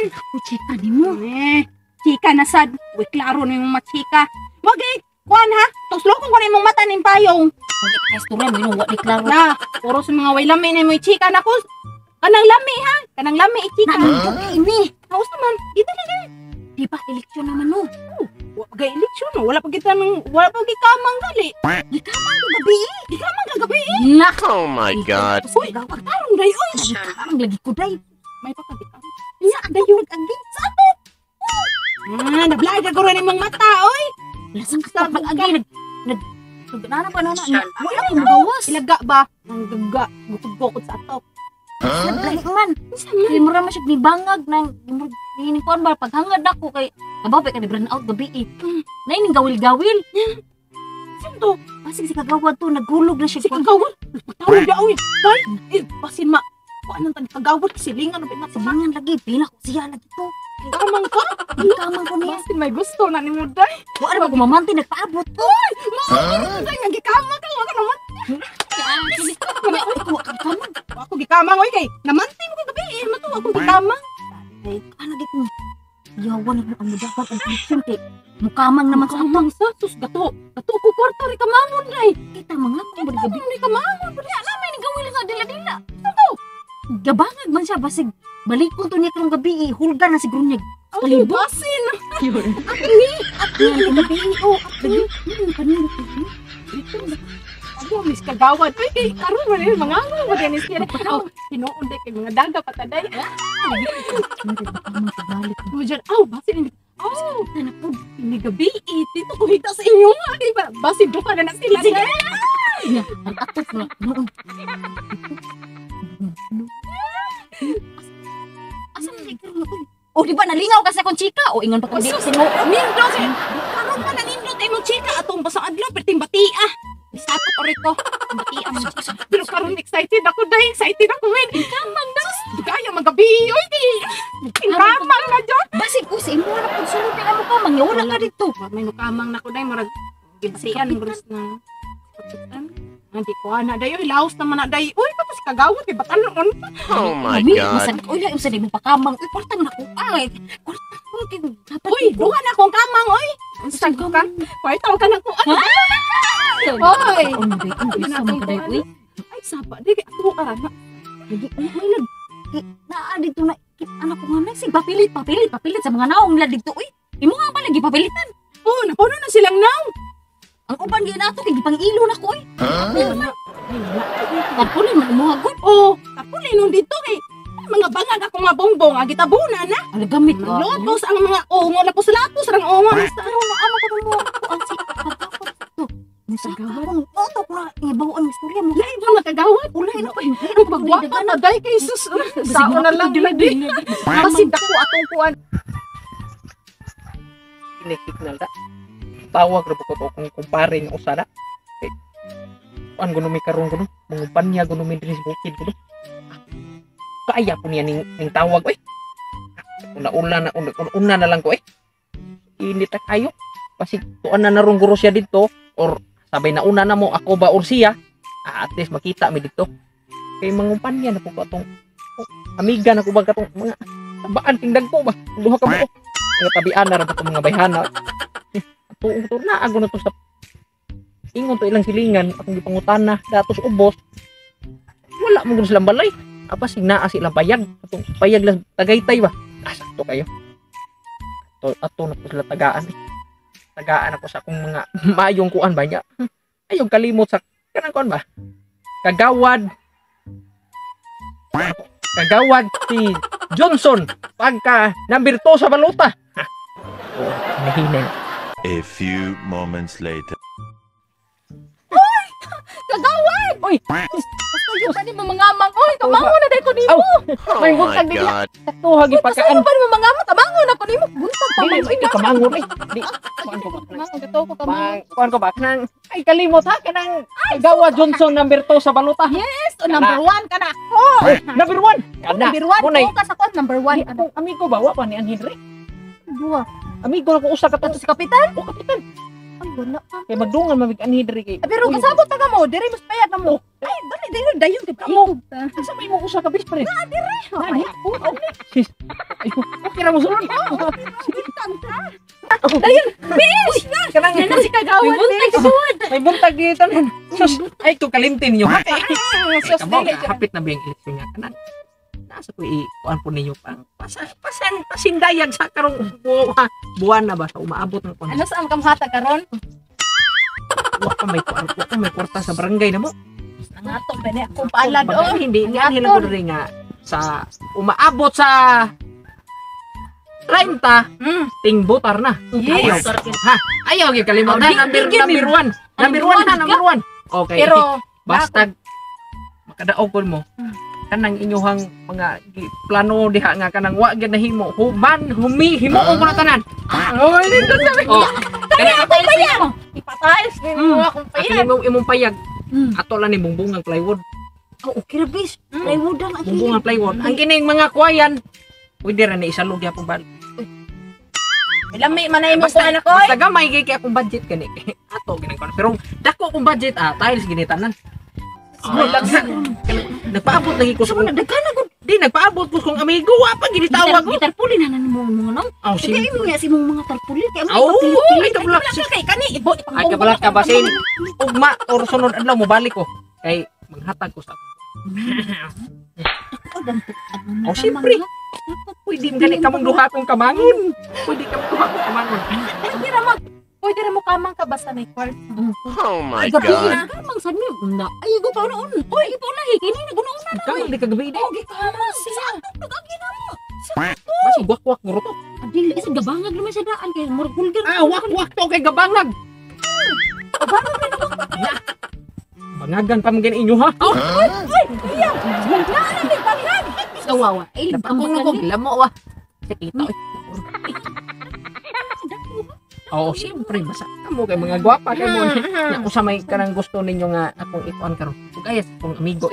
man. Ako chika nimo. Eh, chika na sad. Uy, klaro na yung machika. Wag eh, kuan ha. Tuslokon ko na imong mata ning payong. Ay, istorya mo yun, wa di klaro. Na, puro sa mga way lami na mo chika na ko. Kanang lami ha. Kanang lami i-chika. Na, ini. Haus naman. Dito na. Di ba eleksyon naman no? Wa pa eleksyon no. Wala pa kita nang wala pa gikamang gali. Gikamang ko gabi eh. Gikamang kagabi eh. Na. Oh my God. Uy, pagtarong day oy. Gikamang lagi ko day. May pagkagikamang. Sa dayon nag-agi. Sa ato. Ah, nablaid ka guro nimong mata oy. Lasang ka pag-agi nag nag nag na pa na na. Wala ko magawas. Ilaga ba? Ang gaga, gukod-gukod sa ato. Lahi man. Unsa man? Kay mura man siya ni bangag nang ni kuan ba paghangad ako kay kabaw pa kay brand out gabi eh. Naining gawil-gawil. Sino to? Basig si kagawad to naghulog na siya. Si kagawad. Pagtawag na oy. Day, eh, basin ma. Kuan ang kagawad silingan na sa Silingan lagi pila ko siya lagi to. Kamang ka. Kamang ko niya. Basin may gusto na nimo day. Wa ra ba gumamante nagpaabot to. Day nga gikamang ka wa ka naman. Wa ka kamang. Wa ako gikamang oy kay namanti mo kagabi eh mato ako gikamang. Ano di ko? Yawan na ang mudapat ang eleksyon kay mukamang naman sa Kamang sa sus gato. Gato ko kwarto ri kamangon day. kita mga kung gabi. Gabi ri kamangon. Na may nagawil nga dila-dila. Gabangag man siya basig balikon to niya karong gabi eh. Hulga na siguro niya. Ay, basin. Ni gabi oh. Lagi kanin. Ako miss kagawad. Uy, kay karon man ni mga ano ba ni siya. Oh, tinuod day kay mga daga pataday. Mo dyan, aw, basin ini. Oh, Na po. ini gabi eh. Dito ko hita sa inyo nga. Di ba? Basin duka na na sila. Sige. Ya, ang atok na. Noon. Asa man kay karon uy? Oh, di ba nalingaw ka sa akong chika? O ingon pa kung di Sus, singo. Nindot. Karon pa na nindot imong chika atong basang adlaw perting batia. Bisapot ori ko. Batia man. Pero karon excited ako dai, excited ako men. Kamang na. Dugaya magabi. Oy, di. Kamang na jud. Basig ko sa imo na pud sulod ni amo ka mangyawala ka dito. Wa may mukamang na ko dai murag gibatian murag na. Kapitan. Hindi ko ana day oy, laos naman na day. Uy, tapos kagawad kay batanon. Oh my Mami, God. Masag oy la sa di mo pakamang. Uy, kwarta na ko ay. Kwarta ko kay dapat Uy, duha na akong kamang oy. Unsa ka? Kwarta ka na ko. Oy. Oy, sa man kaday uy. Ay, sapa di kay ato ka na. Lagi uy may lag. Naa dito na anak ko nga na sig papilit papilit papilit sa mga naong nila dito uy. Imo nga ba lagi papilitan? Oh, napuno na silang naw. Ang uban gyud nato kay gipang-ilo na ko uy. Ay, wala. Ay, wala. Tarpulin man imo gud. Oh, tapulin nun dito kay ay, mga bangag akong mga bongbong ang gitabunan na. Ala gamit ka. Lotos ang mga ungo na puslatos ang ungo na sa Pero maamo ko mo ang si pagkapot to. Musagawad. Oto ko na ibaw ang istorya mo. Lain ba magkagawad? Ulay na ko. Ang pagwapa na day kay sus. Sao na lang dila di. Kasi dako atong kuan. Signal da. Tawag ra ko to kung kumpare nga usa da. Kay kuan kuno mi karon kuno, mangumpanya kuno mi diri sa bukid kuno. Kaya po niya ning tawag oy. Una-una na una, una na lang ko eh. Init ta kayo. Pasig tuan na narong guro siya dito or sabay na una na mo ako ba or siya. Ah, at least makita mi dito. Kay mangumpanya na po ko atong oh, amiga na ko ba katong mga baan ting dagko ba. Duha ka mo. Mga tabian na ra ba itong mga bayhana. Tuong to na ako na to sa ingon to ilang silingan akong gipangutana datos ubos. Wala mo gud silang balay. Apa sig naa silang payag. Atong payag lang Tagaytay ba. Ah, sakto kayo. Ato, ato na po sila tagaan. Eh. Tagaan ako sa akong mga maayong kuan ba niya. Ayaw kalimot sa kanang kuan ba. Kagawad. Kagawad si Johnson pagka number 2 sa balota. Ha. Oh, hinahinay. A few moments later. Kagawad. Oy! Basta yun pa ni mamangamang oy, kamangon na day ko nimo. Oh May my buntag din God. Sakto hagi Basta pagkaan. yun pa ni mamangamang, kamangon ako nimo. Buntag pa Dili, man. oy, di kamangon eh. Di, kuan ko ba? Kamangon dito ko kamangon. Mang, kuan ko ba? Kanang, ay kalimot ha, kanang Kagawa Johnson number 2 sa balota. Yes, oh, number 1 ka na ako. Oy, number 1. Kana. Number 1 Munay. ko ka sa kon number 1 Ni akong amigo ba wa pa ni Ann Henry? Duha. Amigo na ko usa ka Ato si kapitan. Oh, kapitan. Ay, wala pa. Kay magdungan mamig anhi diri kay. Ah, pero kasabot ta ka mo, diri mas payat na mo. Ay, dali dayon dayon kay Kamo. paikog ta. Asa may mo usa ka best friend? Ay, Sis. Ay, okay ra mo sulod. Dayon, bish! Kanang Yan na si kagawan. May buntag sud. May buntag dito tanan. Sus, ay to kalimtin niyo. Ha. Sus, Kamo, dili. hapit na ba yung eleksyon nga kanan? Nasa ko i-kuan po ninyo pang pasan pasindayag sa karong buwan na ba sa umaabot ng kuan. Ano sa ang kamhata karon? Wa pa may kuan, wa pa may kwarta sa barangay na mo. Nangato ba ni akong palad Baka oh. hindi nga lang ko diri nga sa umaabot sa 30 ting botar na. Yes. Ayaw. Ha, ayaw gyud kalimutan Oh, number di- number 1. Number 1 ha, number 1. Okay. Pero basta makadaog ko mo kanang inyuhang mga plano diha nga kanang wa gyud nahimo human humi himuon ko na tanan. Oy, nindot sabi. Oh, kanang Akong payag. Ipatiles din mo akong akin payag. imong imong payag Mm. ato lang ni bungbungang plywood. Oh, okay ra bis. Plywood lang ang Bungbungang plywood. Ang kining mga kwayan pwede ra ni isalog gyapon ba. Lami man na imong Basta, kuan ako. eh. basta gamay kay kay akong budget kani. Ato gining kuan. Pero dako akong budget ah tiles gini tanan. Nagpaabot lagi ko sa Sa mga daghan na gud. Di nagpaabot ko sa kong amigo wa pa gini tawag ko. Gitarpulin na na nimo mga nang. Oh, Kaya si imo nga si mong mga tarpulin kay amo Oh, ipapilit-pilit. ay kabulak. Kay kani ibo Ay kabulak ka basin. Ugma or sunod adlaw mo balik ko. Kay manghatag ko sa Oh, danto. Oh, siyempre. Pwede man gani kamong duha akong kamangon. Pwede kamong duha akong kamangon. Pwede ra mo. Pwede ra mo kamang ka basta may kwarta. Oh my Ay, gabi God. na kamang sad mi. Na, ay go pa noon. Oy, ipo na kini na gunoon na. Kamang di kagabi di. Oh, gikamang sa atong nagagi na mo. Basi wakwak mo to. Dili isa gabangag naman sa daan kay murag vulgar. Ah, wakwak to kay gabangag. Na. Bangagan pa man gani inyo ha. Oh, Kawawa. Ay, napakong ko lamo wa. Sakita oy. Oo, siyempre basta kamo kay mga gwapa kay mo. Na usa may kanang gusto ninyo nga akong ikuan karon. Ug ayas akong amigo.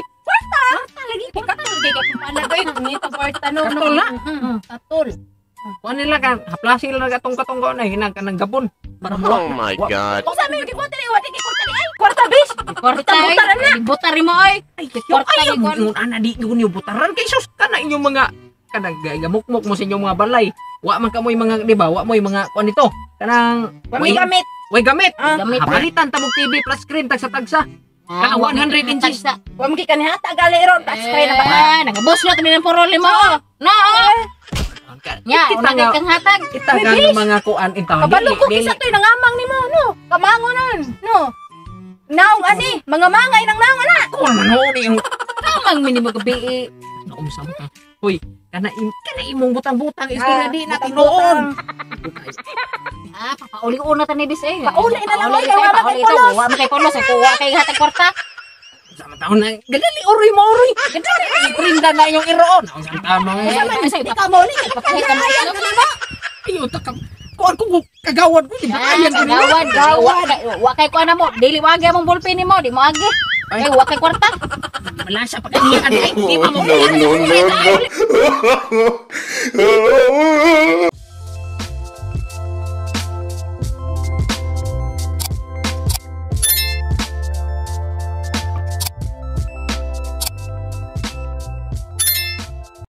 Lagi Kay katol kay akong palad oy, nito kwarta no. Katol na. Katol. Kuan nila kan haplasi lang katong katong na hinang kanang gabon. Para mo. Oh my God. Usa may gi kwarta ni wa di kwarta ni ay. Kwarta bish. Kwarta. Butaran na. Butar mo oy. Ay, Kwarta ayaw ni mo ana di gyud niyo butaran kay sus kana inyong mga kanang gamukmok mo sa inyong mga balay. Wa man kamoy mga di ba? Wa moy mga kuan nito. Kanang Wa may gamit. way gamit. Ah. Gamit. Palitan ta mong TV plus screen tagsa tagsa. Kana 100 inches. Wa mo gikan hata gali ron touch screen na ba. Ah, nagabos na kami ng porol mo. Na. oh. Nya, Kita una nga kay kang hatag. kita nga nga mga kuan in taon. Kabalo ko kisa to'y nangamang nimo no. Kamango nun, no. Naong ani, mga mangay nang naong ana. Kuan man ho ni yung Kamang minimo gabi. eh. naumsa mo ka. Hoy, kana im kana imong butang-butang istorya di na butang-butang. tinuod. Ah, papauli-una ta ni bis eh. Pauli na lang, Pauli oy, kay wa man kay ito, pulos. Wa man kay pulos, eh, kuha kay hatag kwarta. Sama taon na gadali oray mo oray. Gadali prinda na inyong iroon. Naunsa taon mga Eh, man, sa Di ka mo ni. Ipakita mo Ayan ka na Ayo ta ka kuan ko kagawad ko di ba Ah, ayan ko nila. gawad, gawad. Wa kay kuha na mo. Dili wa agi among ballpen nimo, di mo agi. Ay. Ay, wa kay kwarta. Wala siya pagkanian. Ay, di pa mo. No, no, no, no.